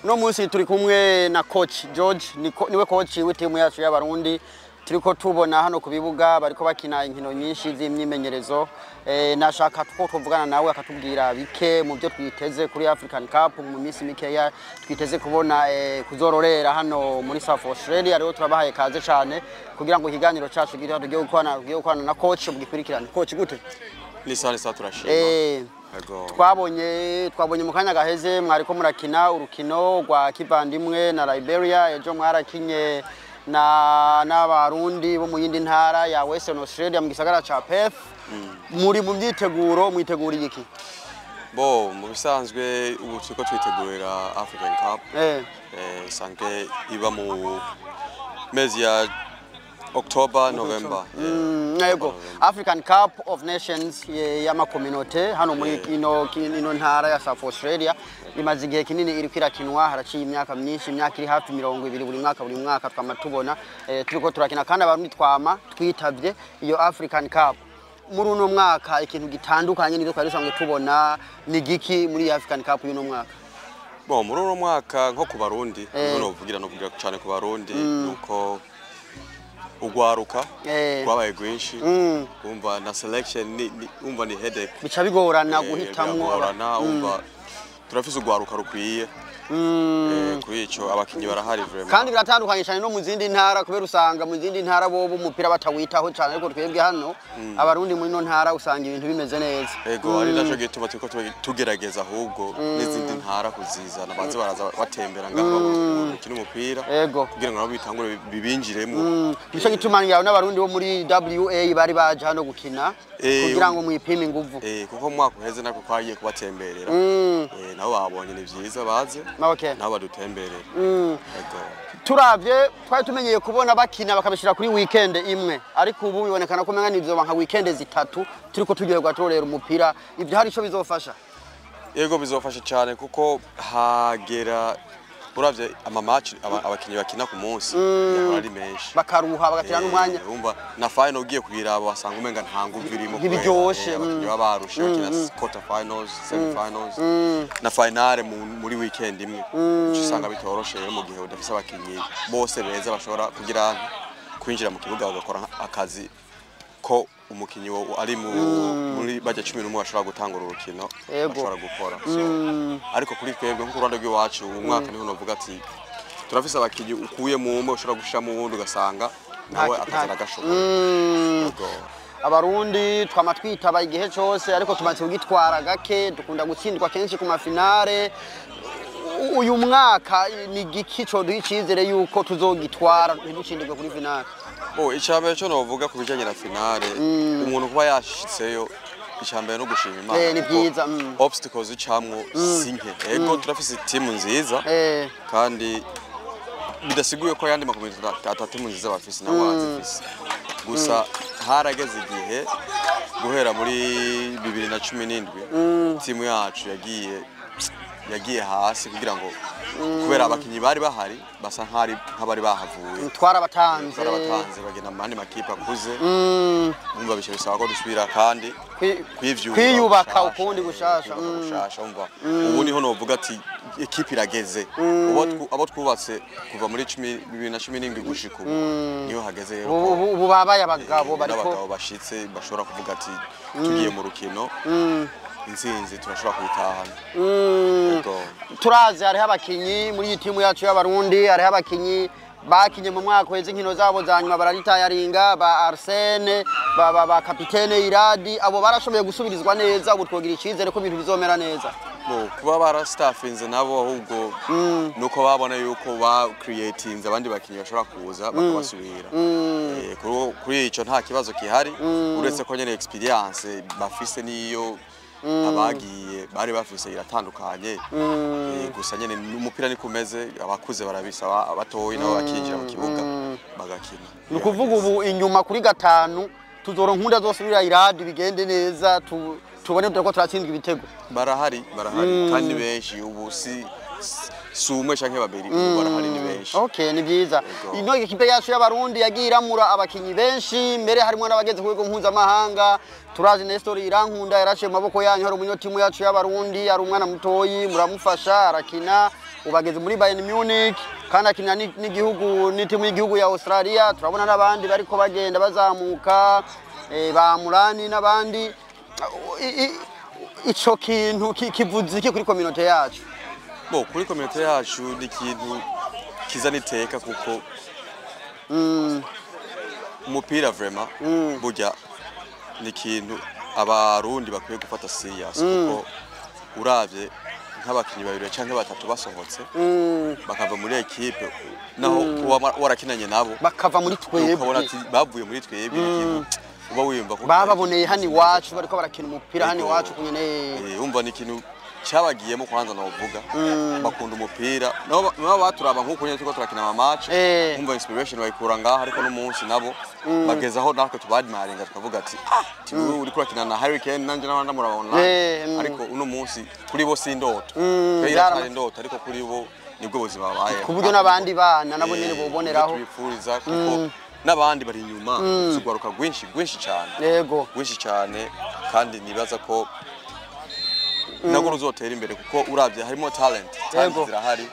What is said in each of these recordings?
Uno munsi turi kumwe na coach George, niwe coach w'itimu yacu y'Abarundi. Turiko tubona hano ku bibuga bariko bakina inkino nyinshi z'imyimenyerezo. Nashaka ko tuvugana nawe akatubwira bike mu byo twiteze kuri African Cup mu minsi mikeya twiteze kubona kuzororera hano muri South Australia. Rero turabahaye kaze cyane kugira ngo ikiganiro cyacu gire tugiye gukorana na coach mugikurikirane. Coach, gute? Ni sawa, ni sawa, turashima. Yego. Twabonye mu kanya gaheze mwariko murakina urukino rwa kivandimwe na Liberia. Ejo mwarakinye na n'Abarundi bo mu yindi ntara ya Western Australia mu gisagara ca Perth. Muri mu myiteguro, mwiteguriye iki? Bo mu bisanzwe ubu turiko twitegurira African Cup isanzwe iba mu mezi ya October, November. Yego, African Cup of Nations y'amakominote hano muri ino ntara ya South Australia imaze igihe kinini iriko irakinwa. Haraciye imyaka myinshi, imyaka iri hafi 20, buri mwaka buri mwaka twama tubona turiko turakina kandi Abarundi twama twitavye iyo African Cup. Muri uno mwaka ikintu gitandukanye n'ivyo twari dusanzwe tubona ni giki muri iyi African Cup y'uno mwaka? Bo muri uno mwaka, nko ku Barundi, novugira cyane ku Barundi, nuko ugwaruka rwabaye rwinshi. Umva na selection umva ni headache. Bica bigorana guhitamwo. Biragorana. Umva turafise ugwaruka rukwiye. Kuri ico abakinyi barahari vraiment. Kandi biratandukanye cyane no mu zindi ntara, kubera usanga mu zindi ntara bobo umupira batawitaho cyane, ariko twebwe hano Abarundi muri ino ntara usanga ibintu bimeze neza. Ego, ari naco gituma turiko tugerageza ahubwo n'izindi ntara kuzizana, baze baraza batembera ngaho bakina umupira kugira ngo nabo bitangure bibinjiremo. Nico gituma ngira n'Abarundi bo muri WA bari baje hano gukina kugira ngo mwipime inguvu. Kuko mu mwaka uheze nako twagiye kubatemberera. Nabo babonye ni vyiza baze nabo badutemberere. Ego. Turavye, twari tumenyeye kubona bakina bakabishira kuri weekend imwe, ariko ubu bibonekana ko umenga nivyo nka weekend zitatu turiko turyoherwa turorera umupira. Ivyo hari ico bizofasha? Yego, bizofasha cyane, kuko hagera uravye ama match abakinyi bakina ku munsi yahora ari menshi. Bakaruha, bagatira n'umwanya. Urumva na final ugiye kuyiraba wasanga umenga nta nguvu irimo kubera, Ntibiryoshe, abakinyi baba barushe bakina quarter finals, semi finals na finale muri weekend imwe. Uca usanga bitoroshe rero mu gihe udafise abakinyi bose beza bashobora kugira kwinjira mu kibuga bagakora akazi ko umukinyi ari muri bajya 11 bashobora gutangura urukino bashobora gukora. So, ariko kuri twebwe nko ku ruhande rw'iwacu, uyu mwaka niho novuga ati turafise abakinyi, ukuye mu umwe ushobora gushiramo uwundi ugasanga nawe akazi aragashoboye. Yego. Abarundi twama twitaba igihe cose, ariko tumaze kugitwara gake, dukunda gutsindwa kenshi ku mafinale. Uyu mwaka ni igiki coduha icizere yuko tuzogitwara ntidutsindirwe kuri finale? Bo icambere cyo novuga ku bijanye na finale, umuntu kuba yashitseyo, icambere no gushima Imana. Ni kuko vyiza. Obstacles icamwo si nke. Ego, turafise timu nziza kandi bidasiguye ko ayandi makomite ata timu nziza bafise, nabo barazifise. Gusa harageze igihe guhera muri 2017 timu yacu yagiye hasi, kugira ngo kubera abakinyi bari bahari basa nk'abari bahavuye. Twarabatanze. Twarabatanze bagenda mu yandi makipe akuze. Umva bice bisaba ko dusubira kandi kwivyura kwiyubaka gushasha, ukundi gushasha. Kwiyubaka gushasha. Umva ubu niho novuga ati ekipe irageze. Ubu abo twubatse kuva muri 2017 gushika ubu niho hageze rero Ubu babaye abagabo bariko n'abagabo bashitse bashobora kuvuga ati tugiye mu rukino, intsinzi turashobora kuyitahana. Yego. Turazi hariho abakinyi muri iyi timu yacu y'Abarundi, hariho abakinyi bakinye mu mwaka uheze inkino zabo za nyuma bararitayaringa, ba Arsene, ba kapitene Iradi. Abo barashoboye gusubirizwa neza. Ubu twogira icyizere ko ibintu bizomera neza? Bo kuba barastafinze nabo, ahubwo nuko babona yuko ba creatinze abandi bakinyi bashobora kuza bakabasubira. Kuri ico nta kibazo kihari, uretse ko nyene experience bafise niyo abagiye bari bafise iratandukanye. Gusa nyene umupira niko umeze, abakuze barabisaba, abatoyi nabo bakinjira mu kibuga bagakina. Ni ukuvuga ubu inyuma kuri gatanu tuzoronka nkunda zosubira Iradi, bigende neza, tubone turako turatsindwa ibitego. Barahari, barahari kandi benshi. Ubu si Si umwe canke babiri, ubu barahari ni benshi. Okay, ni byiza. Yego. Ino ekipe yacu y'Abarundi yagiye iramura abakinyi benshi, mbere harimo n'abageze ku rwego mpuzamahanga. Turazi Nestor Irankunda yaraciye mu maboko yanyu, hari umunyotimu yacu y'Abarundi, ari umwana mutoyi, muramufasha arakina, ubageze muri Bayern Munich kandi akina n'igihugu, n'itimu y'igihugu ya Australia. Turabona n'abandi bariko bagenda bazamuka, ba Murani n'abandi. Ico kintu kivuze iki kuri communauté yacu? Bo, kuri communauté yacu ni ikintu kizana iteka, kuko umupira vraiment burya ni ikintu Abarundi bakwiye gufata serious, kuko uravye nk'abakinyi babiri canke batatu basohotse bakava muri ekipe, naho kuba warakinanye nabo, bakava muri ukabona twebwe, ati bavuye muri twebwe, ni ikintu uba wiyumva ko bababoneye hano iwacu bariko barakina umupira hano Yego. iwacu kunyene. Umva, ni ikintu cyabagiyemo. Kwanza novuga bakunda umupira, nabo baturaba nk'uko nyene turiko turakina ama match, umva, inspiration bayikura ngaha. Ariko n'umunsi nabo bagezaho natwe tubadmiringa, tukavuga ati ah, ti wewe uriko urakina na Harry Kane, nanje nawe ndamuraba online. Ariko uno munsi kuri bo si indoto, twe iracyari indoto, ariko kuri bo nibwo buzima babayeho. Ku buryo n'abandi bana nabo nyene boboneraho. Nibyo tubifuriza, kuko n'abandi bari inyuma, tugwaruka rwinshi rwinshi cyane, rwinshi cyane, kandi nibaza ko nabwo ruzotera imbere, kuko uravye harimo talent, talent zirahari.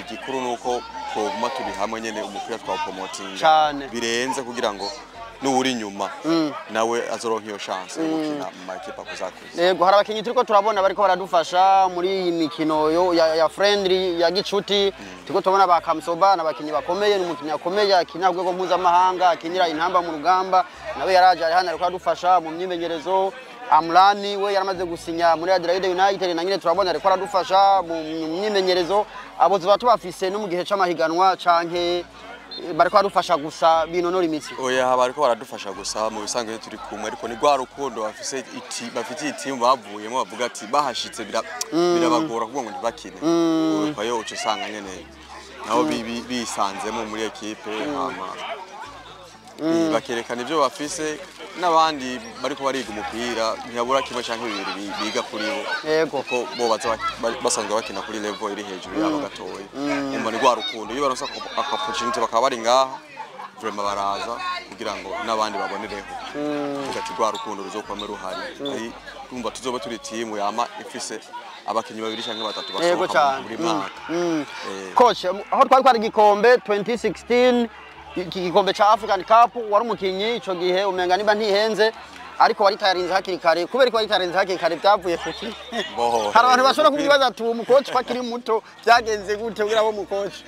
Igikuru ni uko twoguma turi hamwe nyene, umupira twawupromotinga birenze, kugira ngo n'uwuri inyuma nawe azoronka iyo chance yo gukina mu makipe akuzakuza. Yego, hari abakinyi turiko turabona bariko baradufasha muri iyi mikino yo ya friendly, ya gicuti. Turiko turabona ba Kamsoba, n'abakinyi bakomeye, n'umukinyi akomeye akinira ku rwego mpuzamahanga, akinira Intamba mu Rugamba, nawe yaraje ari hano ariko aradufasha mu myimenyerezo. Amrani we yaramaze gusinya muri Adelaide United, na nyine turabona ariko aradufasha mu myimenyerezo. Abo tuba tubafise no mu gihe c'amahiganwa, canke bariko baradufasha gusa binonora imitsi? Oya, bariko baradufasha gusa. Mu bisanzwe turi kumwe, ariko ni rwa rukundo bafise bafitiye itimu bavuyemo, bavuga ati bahashitse birabagora kuvuga ngo ntibakine. Ukayo uca usanga nyene nabo bisanzemo muri ekipe, hama bakerekana ibyo bafise, n'abandi bariko bariga umupira ntiyabura kimwe canke bibiri biga kuri bo, kuko bo baza basanzwe bakina kuri level iri hejuru yabo gatoya. Umva, ni rwa rukundo, iyo baronse aka opportunity bakaba bari ngaha, vraiment baraza kugira ngo n'abandi babonereho. Tugaca rwa rukundo ruzokwama ruhari. Ari umva, tuzoba turi timu yama ifise abakinyi babiri canke batatu basohoka buri mwaka. Coach, aho twari twari igikombe 2016, iki gikombe ca African Cup, wari umukinyi ico gihe, umenga niba ntihenze, ariko wari tayarinze hakiri kare. Kubera ko wari tayarinze hakiri kare, byavuye kuki? Boho, Hari abantu bashobora umupira- kubibaza ati uwo mukoci ko akiri muto, byagenze gute kugira abo mukoci?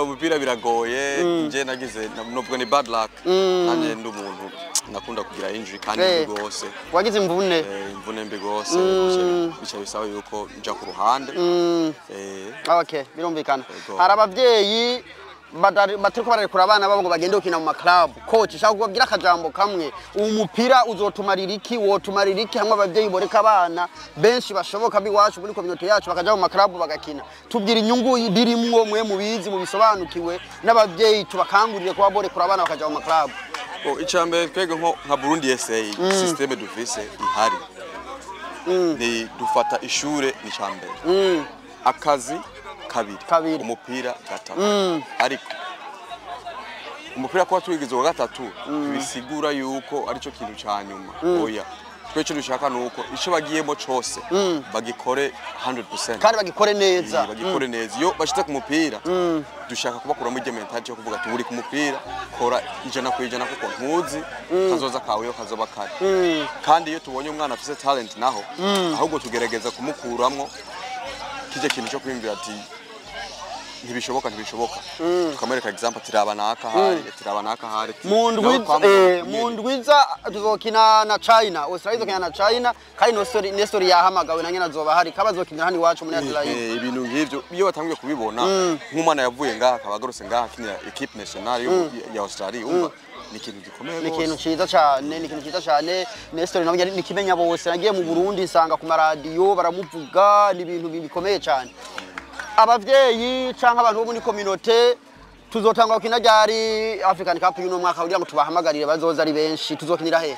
Umupira biragoye. Nje nagize, novuga ni bad luck, nanjye ndi umuntu nakunda kugira injury kandi mbi gose. Wagize imvune? Imvune mbi gose, bica bisaba yuko nja ku ruhande. Okay, birumvikana. Yego. Hari abavyeyi batariko bararekura abana babo ngo bagende gukina mu ma club. Coach, shaka kubabwira akajambo kamwe. Uwo mupira uzotumarira iki, wotumarira iki hamwe abavyeyi boreka abana benshi bashoboka biwacu muri community yacu bakaja mu ma club bagakina? Tubwira inyungu birimwo, mwe mubizi, mubisobanukiwe, n'abavyeyi tubakangurire kuba borekura abana bakaja mu ma club. Bo, icya mbere, twebwe nko nka Burundi SA, système dufise ihari ni dufata ishure ni icya mbere, akazi kabiri, Kabiri. umupira gatatu. Ariko umupira kuba tuwigize wa gatatu ntibisigura yuko aricyo kintu ca nyuma. Oya, twe icyo dushaka ni uko icyo bagiyemo cose bagikore 100%. Kandi bagikore neza. Bagikore neza. Iyo bashitse ku mupira, dushaka kubakuramo iryo mentality yo kuvuga ati uri ku mupira, kora 100%, kuko ntuzi kazoza kawe iyo kazoba kari. Kandi iyo tubonye umwana afise talent naho, ahubwo tugerageza kumukuramwo kijya kintu cyo kwiyumvira ati ntibishoboka, ntibishoboka. Tukamwereka example ati raba naka hari, ati raba naka hari, ati Mu ndwi nawe mu ndwiza tuzokina na China, Australia izokina na China, kandi Nestor yahamagawe na nyene azoba hari kaba azokinira hano iwacu muri Adelaide. Ibintu nk'ivyo iyo batanguye kubibona, nk'umwana yavuye ngaha akaba agarutse ngaha akinira équipe nationale ya Australia, umva, ni ikintu gikomeye Ni ikintu rwose. ciza cane, ni ikintu ciza cane. Nestor nawe ni kimenya bose, nagiye mu Burundi nsanga ku maradiyo baramuvuga, ni ibintu bikomeye cane. Abavyeyi canke abantu bo muri communauté, tuzotanga gukina ryari African Cup y'uno mwaka kugira ngo tubahamagarire bazoza ari benshi? Tuzokinira he?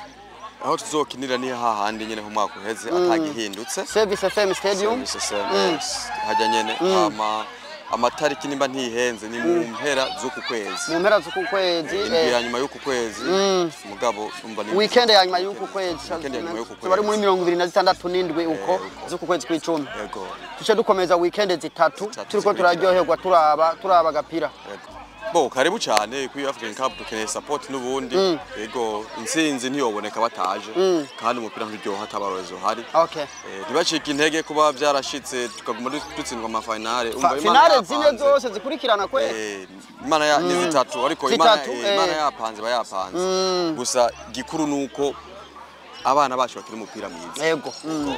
Aho tuzokinira ni hahandi nyene umwaka uheze, atagihindutse. Service FM Stadium. Service FM, yes. Hajya nyene. Hama amatariki, nimba ntihenze, ni mu mpera z'uku kwezi. Mu mpera z'uku kwezi. Indwi ya nyuma y'uku kwezi, mugabo umva ni Weekend ya nyuma y'uku kwezi. Weekend ya nyuma y'uku Tuba ari muri kwezi. 26 n'indwi uko Eh, uko. z'uku kwezi kw'icumi. Yego. Tuce dukomeza weekend zitatu Zitatu turiko zikurikirana. turaryoherwa, turaba agapira. Yego. Bo karibu cyane kuri African Cup, dukeneye support n'ubundi. Yego, intsinzi ntiyoboneka bataje, kandi umupira nturyoha atabarozi uhari. Ntibacike intege kuba byarashitse tukaguma dutsindwa ama finale. Umva, Imana Finale zine yapanze. zose zikurikirana kwe. Imana ya ni zitatu, ariko Imana Zitatu, Imana yapanze, bayapanze. Gusa gikuru nuko abana bacu bakina umupira mwiza. Yego,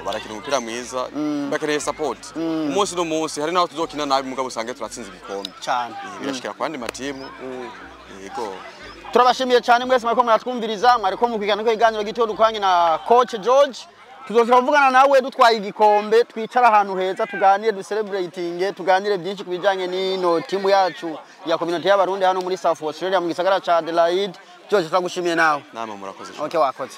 barakina umupira mwiza, bakeneye support umunsi n'umunsi. Hari n'aho tuzokina nabi, mugabo usange turatsinze igikombe. Cyane. Birashikira ku yandi matimu, yego. Turabashimiye cyane mwese mwariko muratwumviriza, mwariko mukwigana ko iganiro gito dukwanye na coach George. Tuzosubira kuvugana nawe dutwaye igikombe, twicara ahantu heza, tuganire, ducelebratinge, tuganire byinshi ku bijanye n'ino timu yacu ya community y'Abarundi hano muri South Australia, mu gisagara ca Adelaide. George, turagushimiye nawe. Namwe murakoze cyane. Okay, wakoze.